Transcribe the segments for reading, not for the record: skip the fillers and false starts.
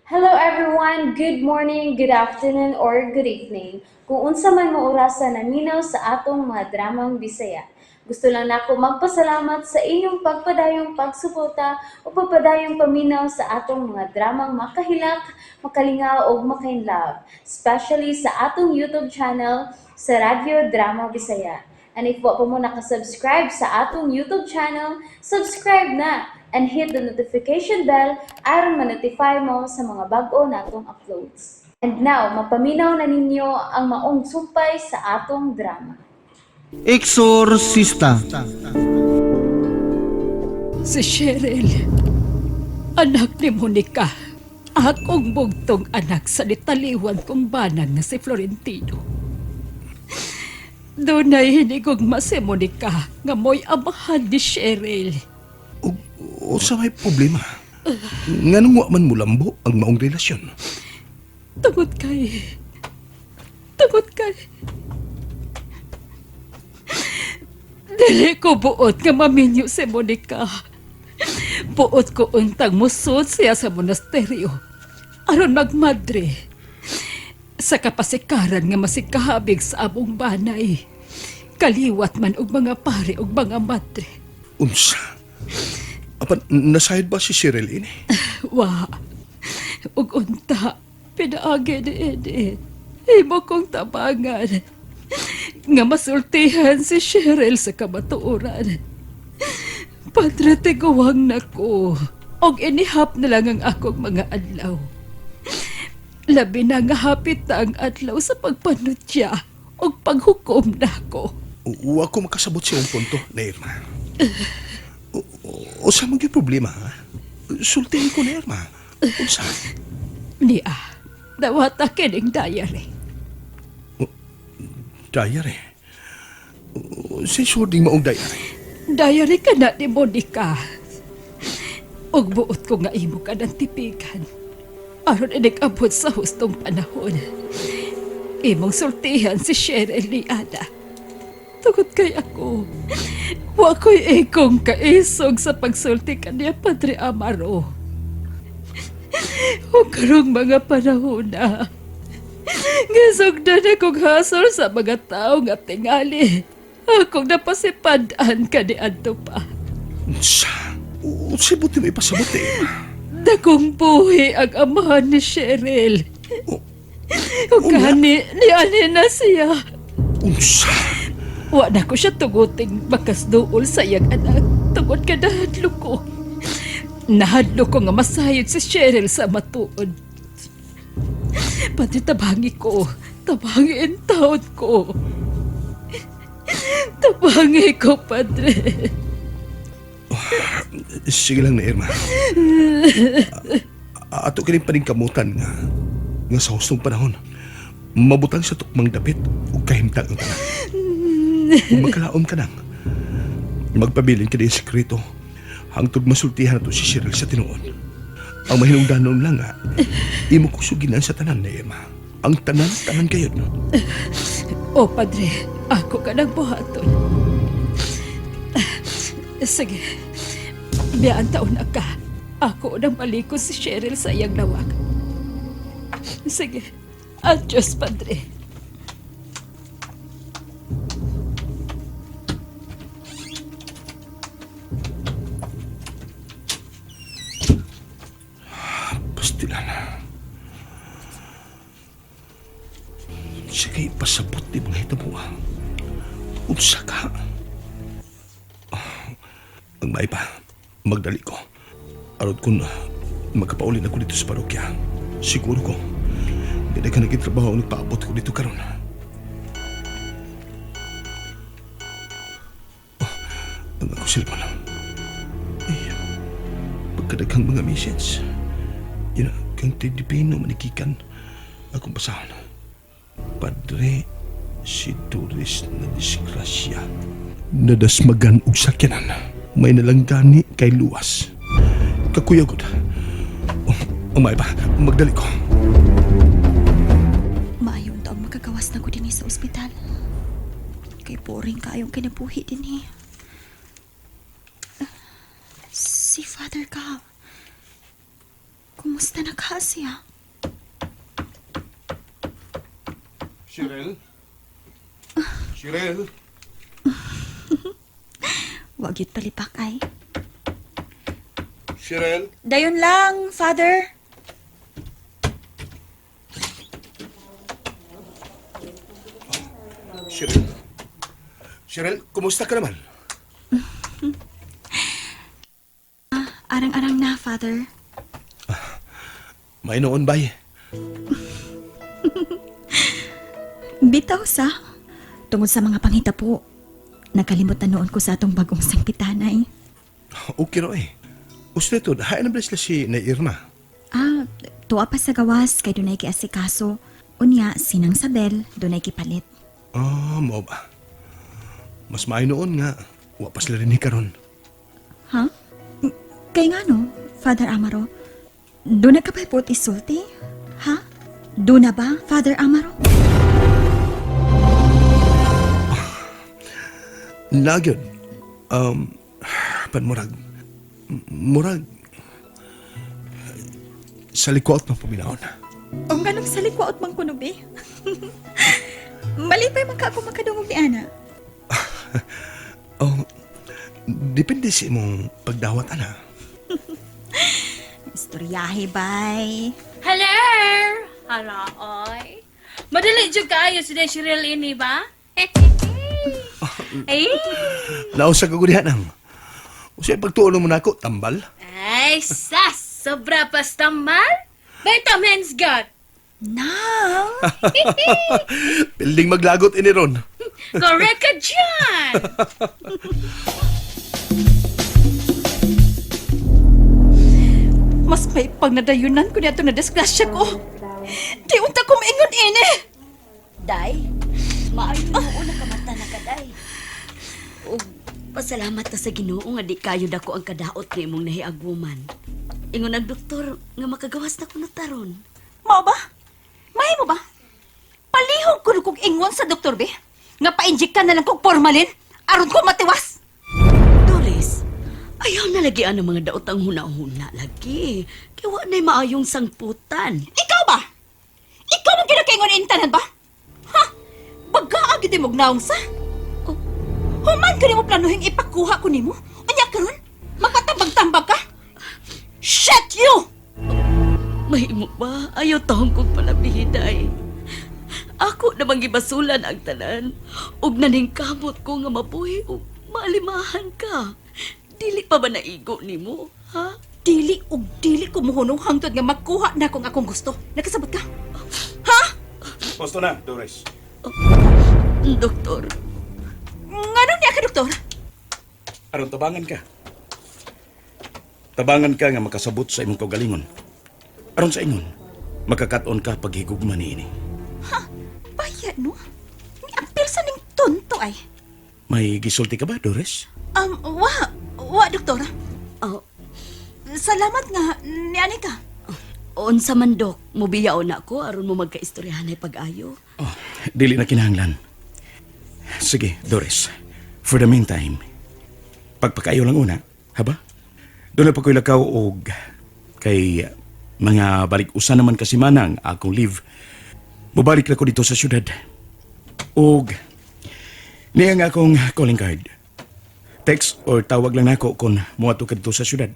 Hello everyone! Good morning, good afternoon, or good evening. Kung unsa man mo orasa naminaw sa atong mga dramang Bisaya. Gusto lang nako magpasalamat sa inyong pagpadayong pagsuporta o pagpadayong paminaw sa atong mga dramang makahilak, makalingaw ug makainlove, especially sa atong YouTube channel sa Radyo Drama Bisaya. And if wa pa mo nakasubscribe sa atong YouTube channel, subscribe na and hit the notification bell aron ma-notify mo sa mga bag-o natong uploads. And now, mapaminaw na ninyo ang maong sumpay sa atong drama. Exorcista. Si Cheryl, anak ni Monica, akong bugtong anak sa nitaliwan kong banag na si Florentino. Doon ay hinigugma si Monica nga mo'y amahan ni Cheryl. O, sa may problema? Nganong wa man mulambo ang maong relasyon? Tungod kay... Tungod kay... Dili ko buot nga maminyo si Monica. Buot ko untang musod siya sa monasteryo. Aron magmadre. Sa kapasikaran nga masikahabig sa among banay. Kaliwat man og mga pare og mga madre. Unsa? Apan, nasayod ba si Cyril ini? Wa. Ug unta, pinaagi ni Ede. Imo kong tabangan. Nga masultihan si Cheryl sa kamatuoran. Padre, tiguwang na ko. Og inihap na lang ang akong mga adlaw. Labi na nga hapit na ang adlaw sa pagpanutya og paghukom na ako. Wa ko makasabot sa iyong punto, na Irma. O, sa mga problema, ha? Sultihin ko na Irma. Unsa? Niya, dawata kining diary. Diary. Sa sure ding maong diary. Diary ka na ni Monica. Ug buot ko nga imo ka ng tipikan. Aron inig-abot sa hustong panahon. Imong sultihan si Cheryl ni Ana. Tungod kay ako, wa ko'y ikong kaisog sa pagsulti kaniya Padre Amaro. O karong mga panahon na, gisugdan akong hasol sa mga tao nga tingali. Akong napasipadaan ka ni Anto pa. Unsa? Unsa buti mo ipasabot na Irma? Dakong buhi ang amahan ni Cheryl. O, O gani, ni ani na siya. unsa? Wa na ko siya tuguting makasduol sa iyang anak. Tungod ka nahadlo ko. Nahadlo ko nga masayod si Cheryl sa matuod. Pati tabangi ko. Tabangi ang taon ko. Tabangi ko, Padre. Sige lang na Irma. Ato kining paningkamutan nga nga sa hustong panahon. Mabutang sa tukmang dapit ug kahimtang ang tanan. Kung magkalaom ka nang, magpabilin ka din sekreto hangtod masultihan nato si Cheryl sa tinuod. Ang mahinungdanon lang nga, imo kusuginan sa tanan na Irma. Ang tanan, tanan kayo. No? O, Padre, ako ka ng buhaton. Sige, biyaan taon na ka. Ako nang maliko si Cheryl sa iyang lawak. Sige, adios, Padre. Pastilan. Sige, pasabot ni mga hitabo. Unsa ka? Ang may pa, magdali ko. Arod kun magkapaulin ako dito sa parokya. Siguro ko, hindi ka naging trabaho ang nagpaabot ko dito karon. Oh, ang akong cellphone. Ay, pagkadaghang mga message. Yun, kang tidipino manikikan akong basahon. Padre, si Doris na disgrasya. Nadasmagan og sakyanan. May nalanggani kay Luwas. Kakuyagod. Oh, umay pa, magdali ko. Maayo unta ang makagawas na ko dinhi sa ospital. Kay boring kaayong kinabuhi dinhi. Si Father ka. Kumusta na ka siya? Shirel? Shirel? Wag yun palipak ay. Shirel? Dayon lang, Father. Shirel? Shirel, kumusta ka naman? Arang-arang na, Father. May noon, bay. Bitaw sa. Tungod sa mga pangita po. Nakalimot na noon ko sa atong bagong sangpitanay. Okay ro eh. Uste to, hain na ba sila si na Irma? Ah, tuwa pa sa gawas kay dunay kiasikaso. Unya, sinang Sabel, dunay kipalit. Ah, mao ba? Mas maayo noon nga. Wa pa sila rin ni karon. Ha? Kay nga no, Father Amaro? Doon na ka ba po isulti? Ha? Doon na ba, Father Amaro? Nagyod. Pan murag. Murag. Sa likuot ng paminaon. Ang ganong sa likwaot mang kunubi. Malipay man ka ako makadungog ni Ana. Oh, depende sa imong pagdawat, ana. Istoryahe, bay. Hello! Hala, oy. Madali jud kaayo si Day Cheryl ini ba? Ay, Nausa ka gudihan ang. Usa pagtuon mo nako tambal. ay sas, sobra pa stamal. Vitamins God. Nang! Piling maglagot ini ron. Correct ka dyan. Mas may pagnadayunan ko niya na disgrasya ko. Di unta ko maingon ini. Day, maayo mo una kamata na ka, Day. Ug pasalamat ta sa Ginoo nga di kayo dako ang kadaot nga imong nahiagwoman. Ingon ang doktor nga makagawas na kuno taron. Mao ba? Mahimo ba? Palihog ko kog ingon sa doktor be. Nga pa-inject ka na lang kog formalin aron ko matiwas. Doris, ayaw na lagi ang mga daot ang huna-huna lagi. Kay wa na'y maayong sangputan. Ikaw ba? Ikaw man ginakaingon intanan ba? Ha? Baga agad mo gnaong sa? Oh. Human ka nimo planuhing ipakuha ko nimo? Unya karon? Magpatambag-tambag ka? Shit you! Mahimo ba? Ayaw taong kong palabihin, Day. Ako namang gibasulan ang tanan. Ug naningkamot ko nga mabuhi ug maalimahan ka. Dili pa ba naigo nimo, ha? Dili og dili ko muhunong hangtod nga makuha na kung akong gusto. Nakasabot ka? Ha? Posto na, Doris. Doktor, Ngano niya ka, doktor? Aron tabangan ka. Tabangan ka nga makasabot sa imong kaugalingon. Aron sa ingon, makakaton ka paghigugma niini. Ha? Baya, no? Ni apil sa ning tonto ay. May gisulti ka ba, Doris? Wa. Wa, doktor. oh, Salamat nga, ni Anika. unsa man dok, mubiyaw na ko aron mo magkaistoryahan ay pag-ayo. Oh, dili na kinahanglan. Sige, Doris. For the meantime, pagpakayo lang una, haba? Doon na pa ko'y lakaw og kay mga balik-usa naman kasi manang akong leave. Mubalik na ko dito sa syudad. Og niya nga akong calling card. Text or tawag lang nako kung muadto ka dito sa syudad.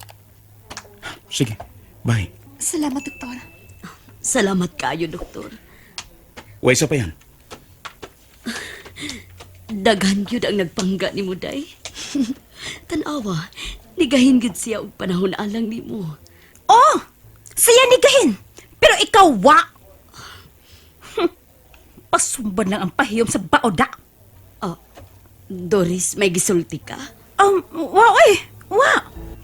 Sige, bye. Salamat, Doktor. Salamat kayo, doktor. Way sa pa yan. Daghan gyud ang nagpangga nimo, Day. Tan-awa, nigahin gyud siya og panahon alang nimo. Oh! Siya ni gahin. Pero ikaw, wa. Pasumban lang ang pahiyom sa baoda. Oh, Doris, may gisulti ka? Wa, oy. Wa.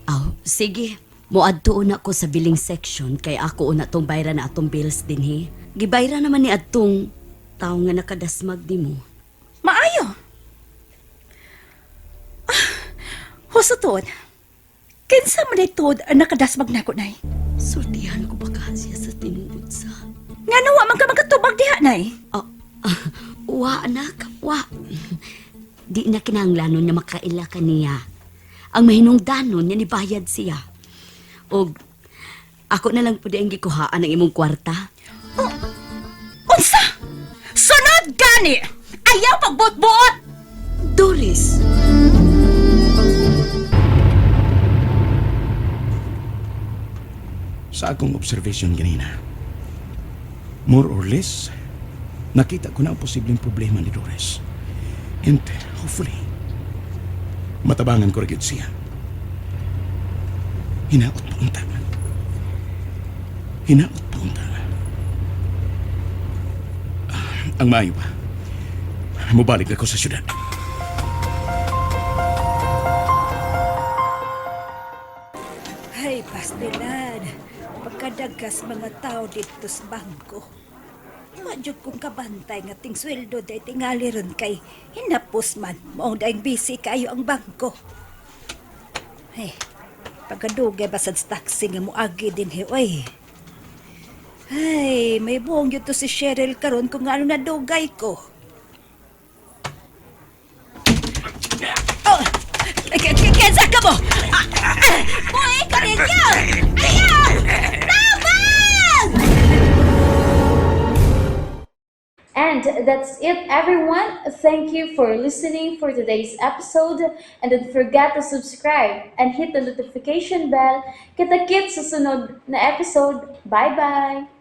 Aw, sige. Moadto una ko sa billing section kay ako una tong bayra na atong bills dinhi. Gibayra naman ni adtong tawo nga nakadasmag nimo. Maayo. Ah, husto tuod. Kinsa man ay tuod ang nakadasmag nako nay? Sultihan ko baka siya sa tinuod sa. Nga nawa man ka magkatubag diha nay. Oh, ah, wa anak, wa. Di na kinahanglanon nga makaila ka niya. Ang mahinungdanon niya nibayad siya. Og Ako na lang pwede ang gikuhaan ang imong kwarta. Unsa? Sunod gani! Ayaw pagbuot-buot! Doris! Sa akong observation ganina, more or less, nakita ko na ang posibleng problema ni Doris. And hopefully, matabangan ko rin gyud siya. Hinaot pa unta. Hinaot pa unta. Ah, ang maayo pa, mubalik ako sa syudad. Ay, pastilan. Pagkadagas mga tao dito sa bangko. Madyod kong kabantay nga ting sweldo day tingali ron kay hinapos man. Maong daing busy kayo ang bangko. Ay, pagkadugay basad sa taxi nga muagi din he, oy. Ay, may buong yun to si Cheryl karon kung ano nadugay ko. Oh, kinsa ka mo? Ah, ah, Buhi ka ninyo! Ayaw! Tabang! And that's it, everyone. Thank you for listening for today's episode. And don't forget to subscribe and hit the notification bell. Kita-kits sa sunod na episode. Bye-bye!